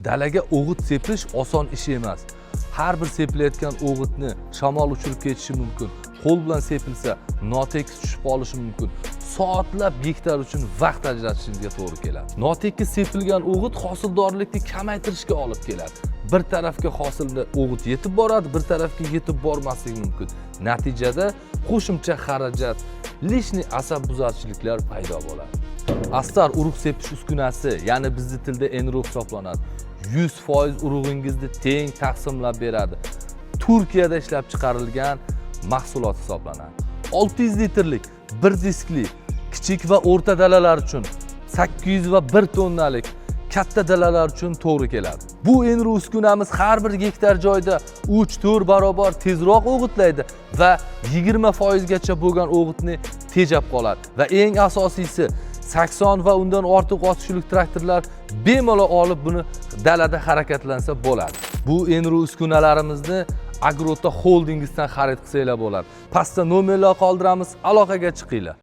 Dalaga o'g'it sepish oson ish emas. Har bir sepilayotgan o'g'itni shamol uchirib ketishi mumkin. Qo'l bilan sepilsa, notekis tushib qolishi mumkin. Soatlab gektar uchun vaqt ajratishingizga to'g'ri keladi. Notekis sepilgan o'g'it hosildorlikni kamaytirishga olib keladi. Bir tarafga hosilni o'g'it yetib boradi, bir tarafga yetib bormasligi mumkin. Natijada qo'shimcha xarajat, лишний asab buzarchiliklar paydo bo'ladi. Astar urug' sepish uskunasi, ya'ni bizni tilda Enro hisoblanadi. 100% urug'ingizni teng taqsimlab beradi. Turkiyada ishlab chiqarilgan mahsulot hisoblanadi. 600 litrlik bir diskli kichik va o'rta dalalar uchun, 800 va 1 tonnalik katta dalalar uchun to'g'ri keladi. Bu Enro uskunamiz har bir gektar joyda 3-4 barobar tezroq o'g'itlaydi va 20% gacha bo'lgan o'g'itni tejab qoladi. Va eng asosiysi, 80 va undan ortiq ot kuchlik traktorlar bemalol olib buni dalada harakatlansa bo'ladi. Bu Enro uskunalarimizni Agrota Holdingizdan xarid qilsanglar bo'ladi. Pastda nomerlar qoldiramiz, aloqaga chiqinglar.